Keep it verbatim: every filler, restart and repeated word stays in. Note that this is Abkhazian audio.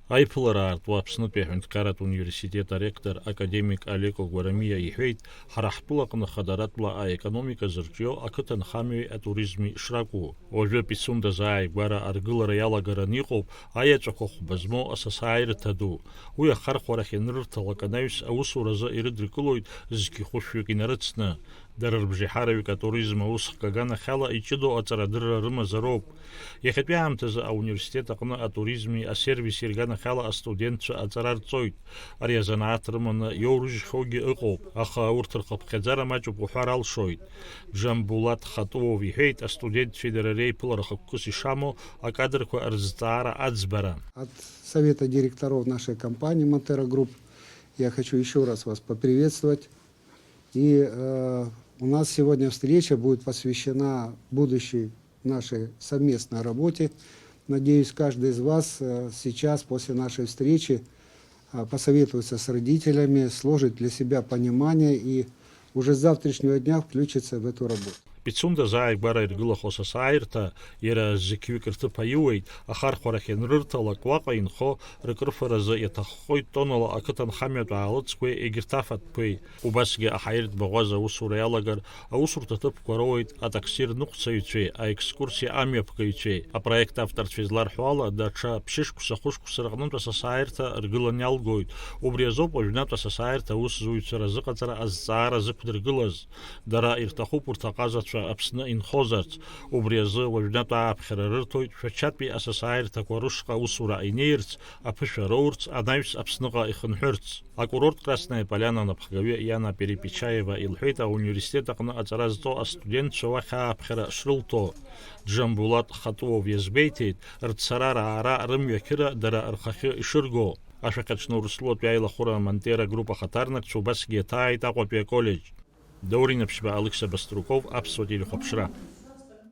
Аиԥылара аартуа Аԥснытәи аҳәынҭқарратә университет аректор академик Алеко Гәарамиа иҳәеит, ҳара ҳтәылаҟны хадаратәла аекономика зырҿио ақыҭанхамҩеи атуризми шракәу. Уажәы Пицунда зааигәара аргылара иалагараны иҟоуп аеҵәақәа хәба змоу асасааирҭа ду. Уи ахархәарахь ианрырҭалак анаҩс аусуразы ирыдракылоит зқьи хәышәҩык инарыцны. Дара рыбжеиҳараҩык атуризм аусхк аганахьала иҷыдоу аҵарадырра рымазароуп. Иахьатәи аамҭазы ауниверситет аҟны атуризми асервиси рганахьала астудентцәа аҵара рҵоит. Ари азанааҭ рыманы иоурыжьхьоугьы ыҟоуп, аха урҭ рхыԥхьаӡара маҷуп уҳәар алшоит. Џамбулаҭ Хатуов иҳәеит, астудентцәеи дара реиԥылара хықәкыс ишамоу акадрқәа рызҵаара аӡбара. От совета директоров нашей компании «Монтера Групп» я хочу еще раз вас поприветствовать. И э, у нас сегодня встреча будет посвящена будущей нашей совместной работе. Надеюсь, каждый из вас э, сейчас, после нашей встречи, э, посоветуется с родителями, сложит для себя понимание и уже с завтрашнего дня включится в эту работу. Пицунда зааигәара иргылахо асасааирҭа, иара зқьҩык рҭыԥ аиуеит, ахархәарахь ианрырҭалак уаҟа инхо рыкрыфаразы иаҭаххоит тоннала ақыҭанхамҩатә аалыҵқәеи егьырҭ афатәқәеи. Убасгьы аҳаиртә баӷәаза аусура иалагар, аусурҭа ҭыԥқәа роуеит атакси рныҟәцаҩцәеи аекскурсиа амҩаԥгаҩцәеи. Апроект авторцәа изларҳәо ала, даҽа ԥшьышықәса хәышықәса рҟнытә асасааирҭа ргылан иалгоит. Убри азоуп уажәнатә асасааирҭа аусзуҩцәа разыҟаҵара азҵаара зықәдыргылаз. Дара ирҭахуп урҭ аҟазацәа Аԥсны инхозарц. Убри азы уажәнатә ааԥхьара рырҭоит Шәачатәи асасааирҭақәа рышҟа аусура инеирц, аԥышәа роурц, анаҩс Аԥсныҟа ихынҳәырц. Акурорт Красная Поляна анапхгаҩы Иана Перепечаева илҳәеит ауниверситет аҟны аҵара зҵо астудентцәа уахь ааԥхьара шрылҭо. Џамбулаҭ Хатуов иазгәеиҭеит, рцара-раара, рымҩақьыра дара рхахьы ишырго. Ашәақь аҽны Урыстәылатәи аилахәыра Монтера Групп ахаҭарнакцәа убасгьы иаҭааит Аҟәатәи аколлеџь. Даур Инаԥшьба, Алықьса Баструков, Аԥсуа телехәаԥшра.